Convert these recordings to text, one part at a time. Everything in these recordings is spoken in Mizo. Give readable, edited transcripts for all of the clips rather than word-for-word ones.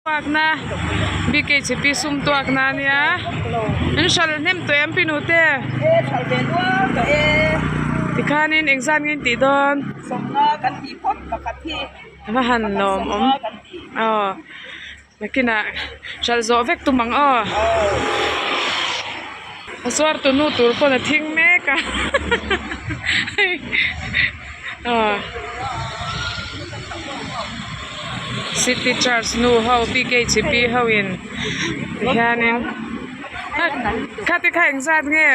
Tuakna BKHP sum tuakna a nia an hralh hnem tawh em pinu te tikhanin engzat nge in tih dawn a va han lawm awm aw nakinah hralh zawh vek tum ang aw a zuar tu nu tur pawn a thing mek a aw. City church nu ho BKHP ho in tihianin khati kha engzat nge?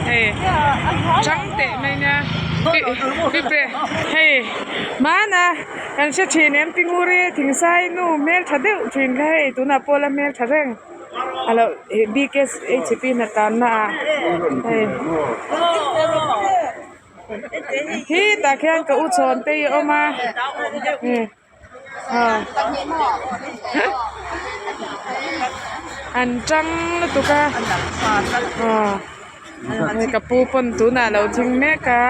Hei chang teh mai nia hei hmana kan hre thin em Tinguri Thingsai nu hmeltha deuh thin kha hei tunah pawh la hmeltha reng. A lo ih BKHP hna tanna ah hei khi tah khian ka u chhawn te hi a awm a aw an tang lutuk a aw hei ka pu pawn tunah a lo thing mek a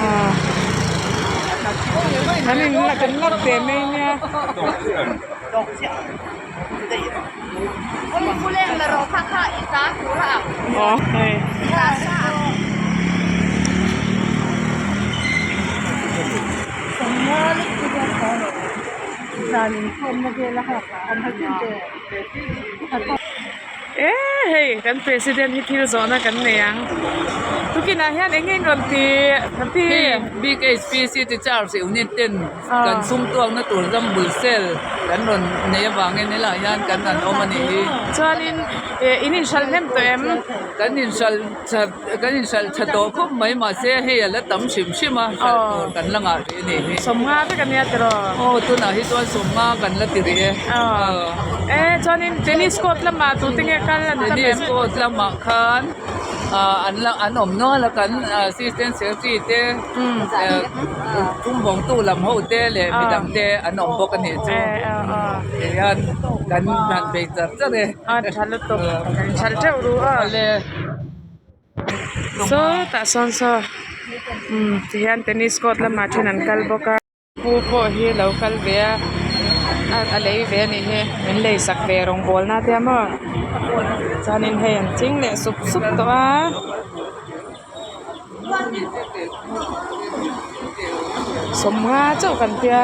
aw kan in kan lak teh mai nia. Aw hei. E hei kan president hi thil zawhna kan nei ang tukinah hian eng nge in rawn ti happy Hei BKHPC ti charge unit ten kan sum tuakna tur zam bul sel kan rawn nei avangin helaiah hian kan han awm a nih hi. Chuanin in inhralh hnem tawh em? Kan inhralh that kan inhralh tha tawh khawp mai mahse hei a la tam hrim hrim a hralh tur kan la ngah rih a nih hi. Sawmnga vek a nia tiraw? Aw tunah hi chuan sawmnga kan la ti rih e. Aw e chuanin tennis court lamah tute nge kal an tam em? Tennis court lamah khan ah an la an awm nual a kan assistant secretary te tumvawngtu lam ho te leh midang te an awm bawk a nih chu tihian kan han bei char char e. A tha lutuk tha teuh ru a. Sawtah sawn saw tihian tennis court lamah then an kal bawk a. Pu pawh hi lo kal ve a a lei ve a nih hi min lei sak ve rawngbawlna te a maw chuanin hei an ching leh sup sup tawh a. Sawmnga chauh kan tia.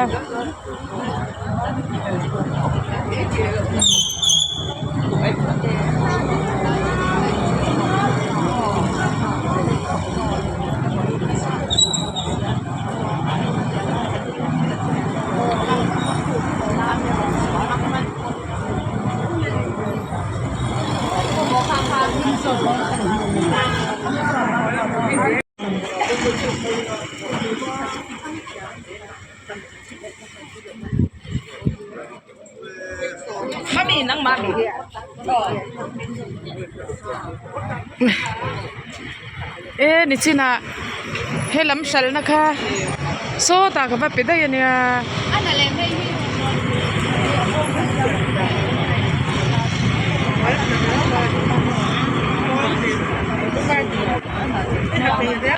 E nichinah helam hralhna kha sawtah ka va pe daih a nia.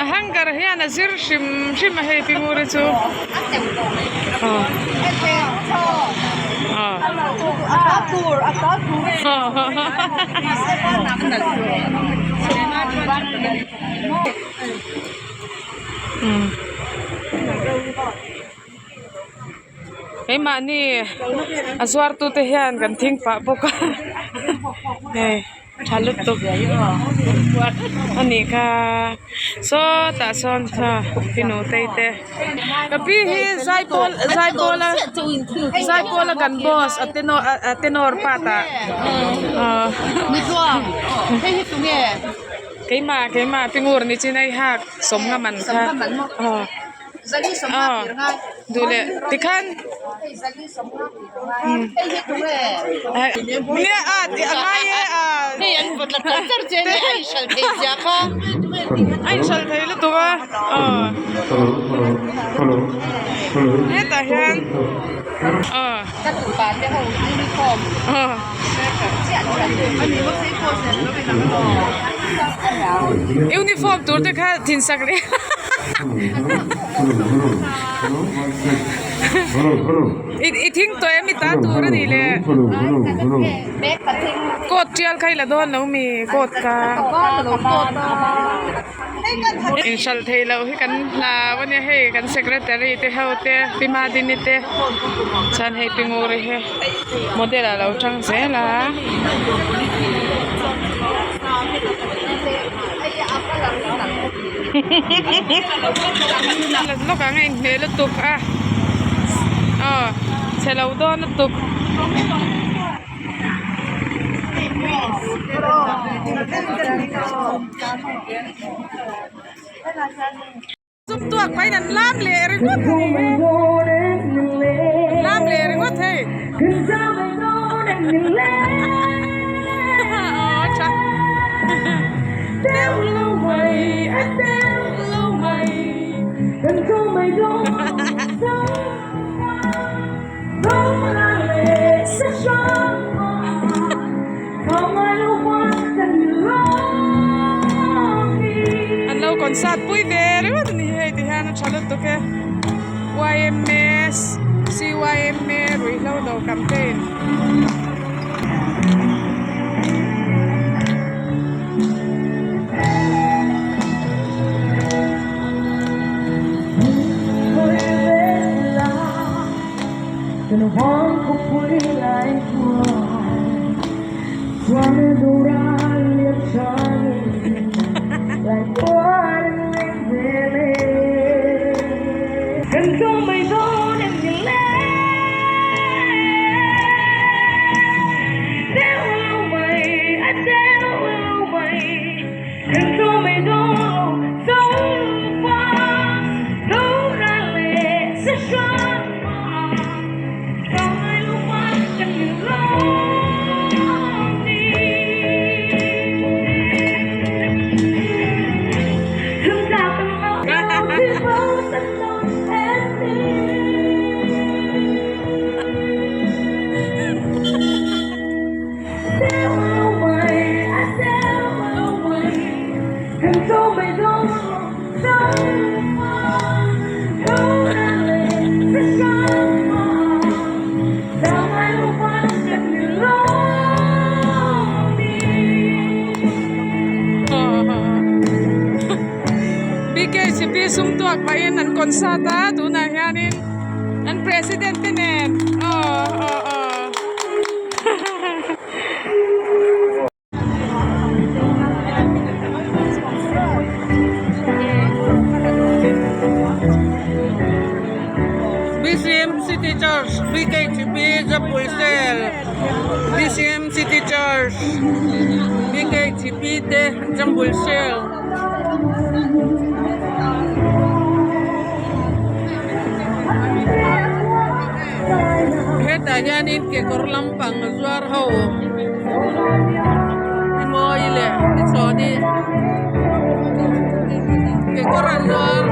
A hanger hian a zir hrim hrim a hei Pinguri chu. Keimahni a zuartute hian kan thing pah bawk a hei tha lutuk a nih kha sawtah sawn thinute te ka pi hi zaipawl zaipawl a zaipawl a kan boss a tenor part ah keimah keimah pingur ni chin a i hak sawmnga man kha aw. Aw duh leh tikhan nia a a ngai e a a inhralh thei lutuk a aw hetah hian aw aw. Uniform tur te kha thin sak leh I thing tawh em i ta tur a nih le coat tial kha i la dawn lo mi coat kha inhralh theih loh hi kan hlau a nia hei kan secretary te ho te pi Madini te chuan hei pi Nguri hi model ah lo tang zel a. Lawk ang a inhmeh lutuk a aw chhe lo dawn lutuk. Sum tuak pahin an lam leh ringawt a ni he an lam leh ringawt hei aw tha deuh lo mai a deuh lo mai An lo concert pui ve ringawt a ni hei ti hian a tha lutuk e yma cyma ruihhlo do campaign. BKCP sum tuak pahin an concert a tunah hianin an president te nen aw aw aw. BCM City Church BKGP Zapui Cell BCM City Church BKGP te Jambul Cell. Hetah hianin kekawr lampang zuar ho i mawi leh i chhawni kekawr an zuar.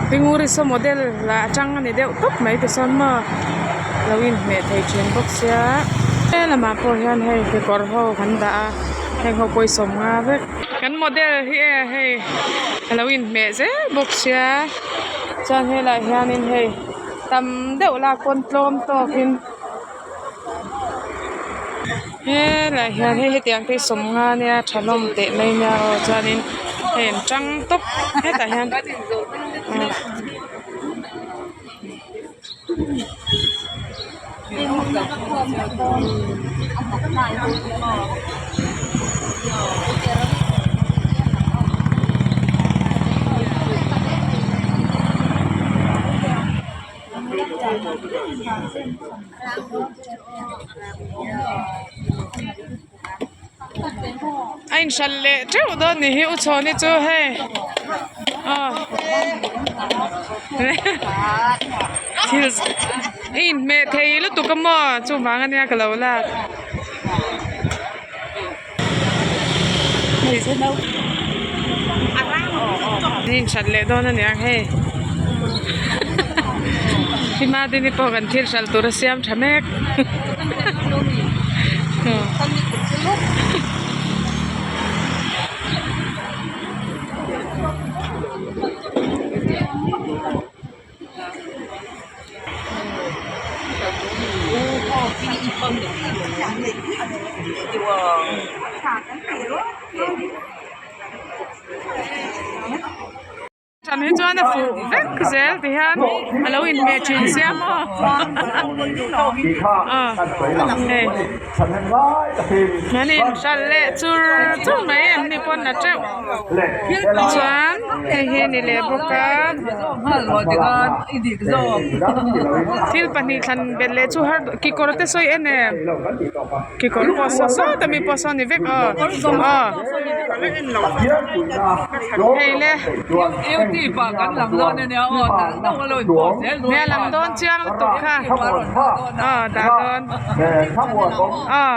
Ringurisa model lah atang a ni deuh tawp mai tichuan maw lo inhmeh thei thin bawk sia he lamah pawh hian hei kekawr ho kan dah a heng ho pawh hi sawmnga vek kan model hi e hei a lo inhmeh zel bawk sia chuan helaiah hianin hei tam deuh lak pawn tlawm tawkin helaiah hian hei hetiang te hi sawmnga nia tha hlawm teh mai nia aw chuanin hei an tang tawp hetah hian ah. A inhralh leh teuh dawn ni hi u chhawni chu hei aw thil i inhmeh thei lutuk a maw chuvang ania ka lo lak. An inhralh leh dawn aniang hei Hima dini pawh kan thil hralh tur a siam tha mek. Tan hi chuan a fuh vek zel ti hian a lo inhmeh thin sia maw aw hei an inhralh leh chur chur mai an ni pawn a teuh chuan hei hi a ni leh bawk a thil pahnih thlan belh leh chu har kekawr te sawi en em kekawr pawh saw sawt ami pawh saw a ni vek aw aw hei le nia lang dawn chiang lutuk kha aw dah dawn aw.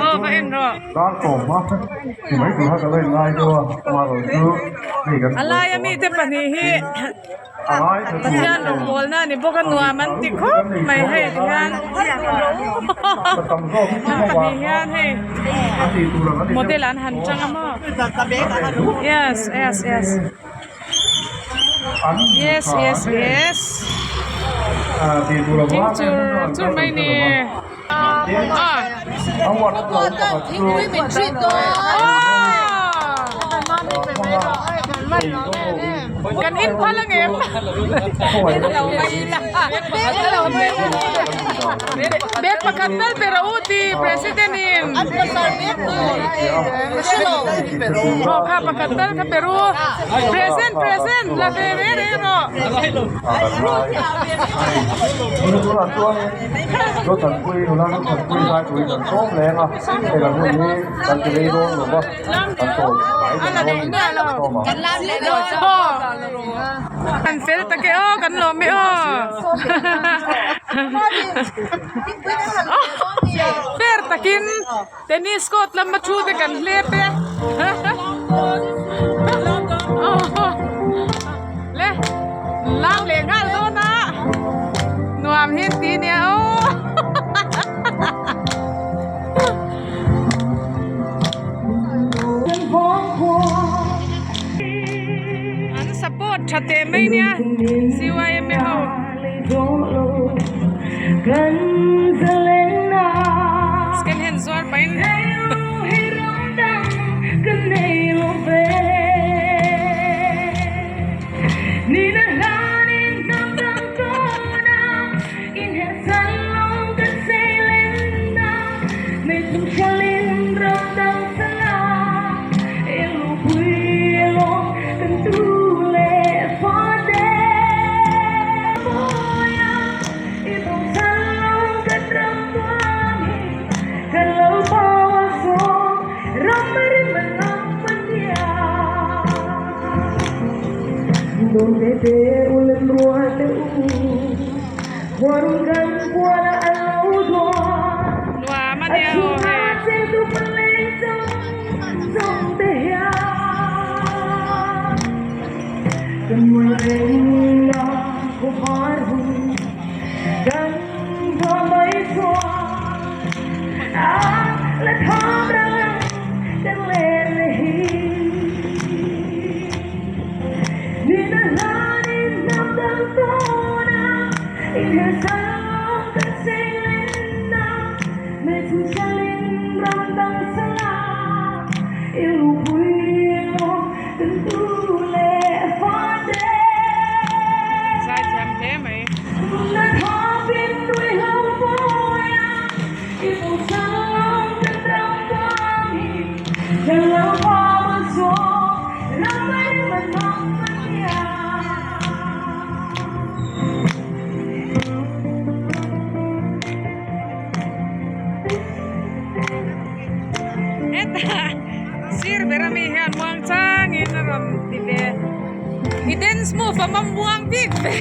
Aw va en rawh a laia mite pahnih hi Pathian rawngbawlna a ni bawk a nuam an ti khawp mai hei ti hian an pahnih hian hei model an han chang a maw yes yes yes yes yes yes thing chur chur mai a ni ah Kan in phal ang em? Bag pakhat tal pe rawh u ti president in. Aw kha pakhat tal kha pe ru. Present present la ve ve reng rawh. Kan fel tak e aw kan lawm e aw fair takin tennis court lama thu te kan hlep e le lam leh nghal dawn a nuam hi an ti ania aw. An support tha teh mai nia CYMA ho. Second hand zuar pahin. Nuam a nia aw hei. Zaithiam hle mai. Hetah sir ber ami hian muang changin a rawn ti ve i dance move a mam muang bik ve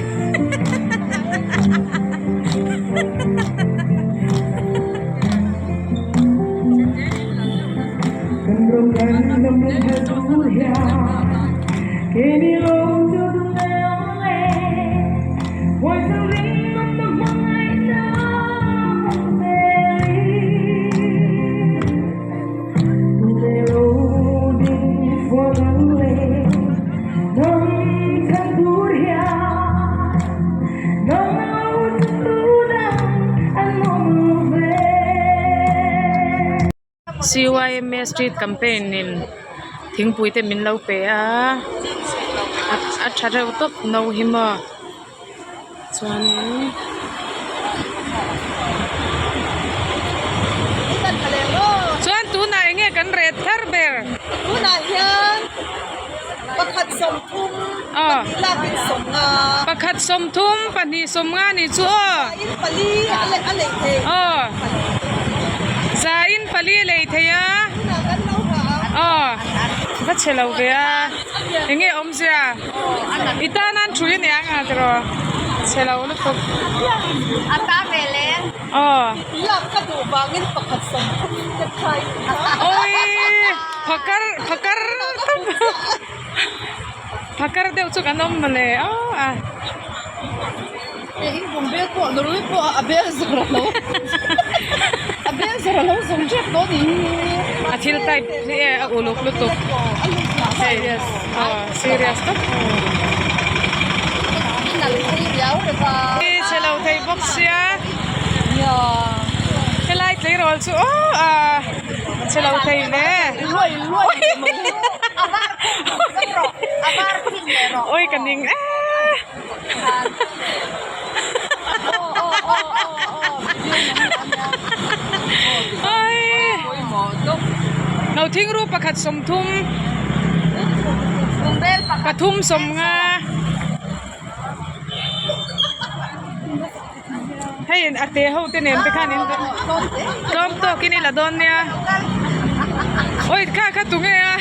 CYMA street campaign in thingpui te min lo pe a a tha reuh tawp no hi maw chuanin. Chuan tunah eng nge kan ret thar ber? Tunah hian pakhat sawmthum pahnih lakin sawmnga. Pakhat sawmthum pahnih sawmnga nih chu aw. Zain pali a lei thei. Aw. Zain pali a lei thei a. Tunah kan lo nghah ang. Aw. Va chhe lo ve a. Eng nge awmzia? I tan an thui ania ang a tiraw chhe lo lutuk. A ta ve le. Aw. Lak ka duh vangin pakhat sawm thum ka try Awii phakar phakar phakar deuh chu kan awm mawle aw a. Hei in kum bel pawh nurui pawh a bel zawr a lo a bel zawr a lo zawng tep tawh ni hi. A thil type hi e a uluk lutuk. Hei aw serious tak. Chhe lo thei bawk sia. Helai tleirawl chu aw a chhe lo thei hle. Awi ka ning e. No thing ru pakhat sawmthum pathum sawmnga hei a te ho te nen te khan in tlawm tawkin i la dawn nia awi kha kha tunge a.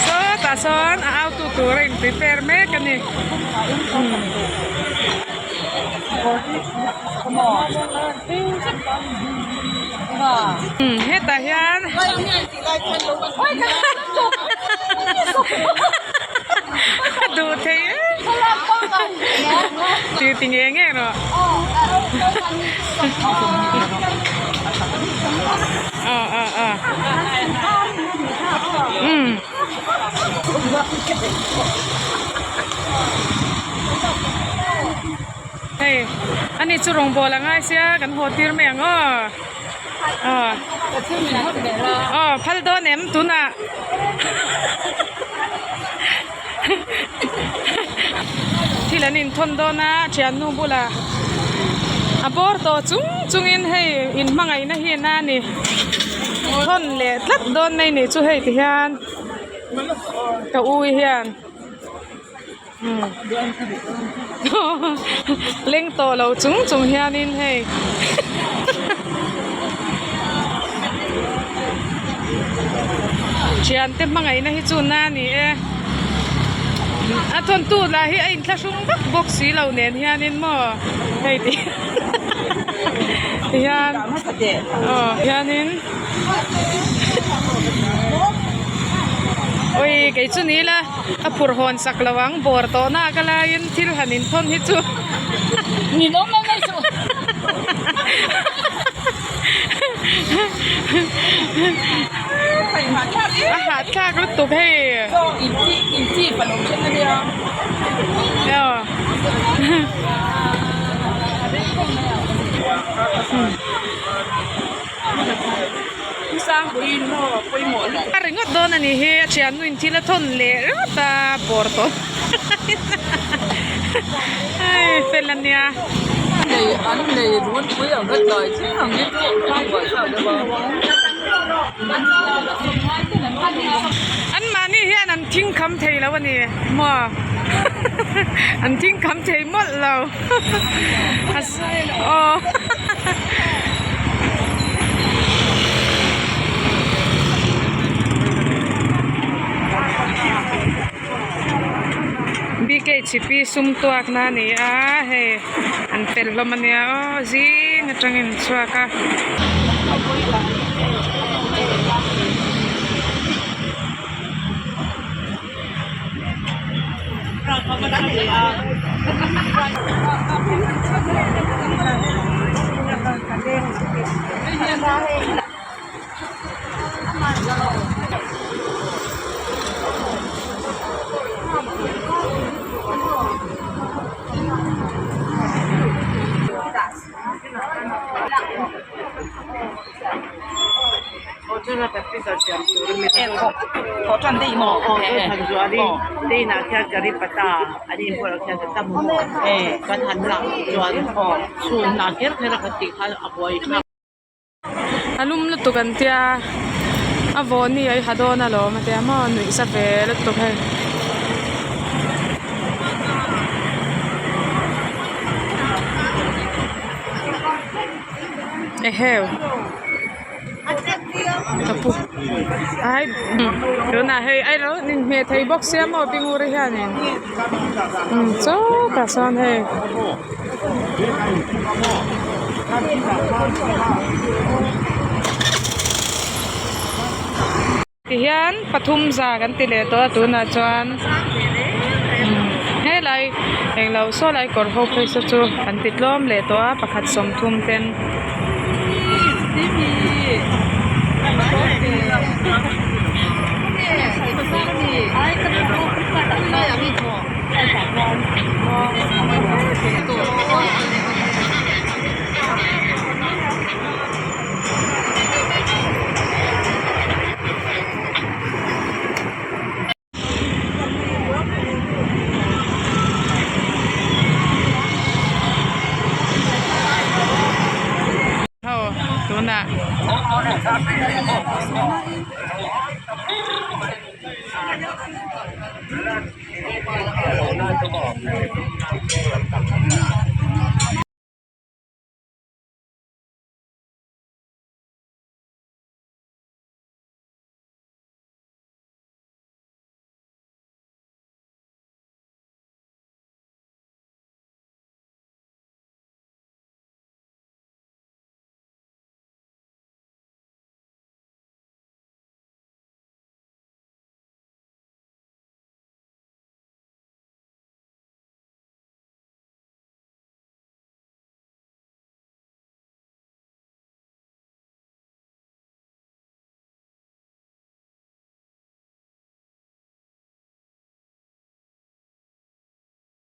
Sawtah sawn a autu tur a in prepare mek a ni. Hetah hian duh thei em ti nge nge rawh. Aw aw aw umm hei ani chu rawngbawl a ngai sia kan haw tir mai ang aw aw aw phal dawn em tunah Thil an inthawn dawn a thiannu bulah a bawr tawh chung chungin hei in hmangaihna hi a ni thawn leh tlat dawn mai nih chu hei ti hian ka u hian leng tawh lo chung chung hianin hei. Thiante hmangaihna hi chu na a ni e a thawntu lah hi a inthlahrung vak bawk si lo nen hianin maw hei ti hian aw hianin awi kei chu ni ila a phur hawn sak lo ang bawr tawh na ka laiin thil han inthawn hi chu A hahthlak lutuk hei. A ringawt dawn a nih hi a thiannu in thil a thawn leh ringawt a bawr tawh hei fel a nia. Lei an lei runpui ang kha tlai thleng ang hi chu a buaithlak deuh a. An mahni hian an thing kham thei lo a ni maw an thing kham thei mawlh lo aw. BKHP sum tuak na a ni a hei an fel hlawm a nia aw zing atangin an chhuak a. A lum lutuk an tia a vawni a i ha dawn alawm a tia maw nuih sa ve lutuk hei. Eheu ka pu ai tunah hei ai lo inhmeh thei bawk sia maw pi nguri hianin chutah sawn hei. Tihian pathum za kan ti leh tawh a tunah chuan helai englo saw lai kawr ho phei saw chu an ti tlawm leh tawh a pakhat sawmthum ten. Ho tunah.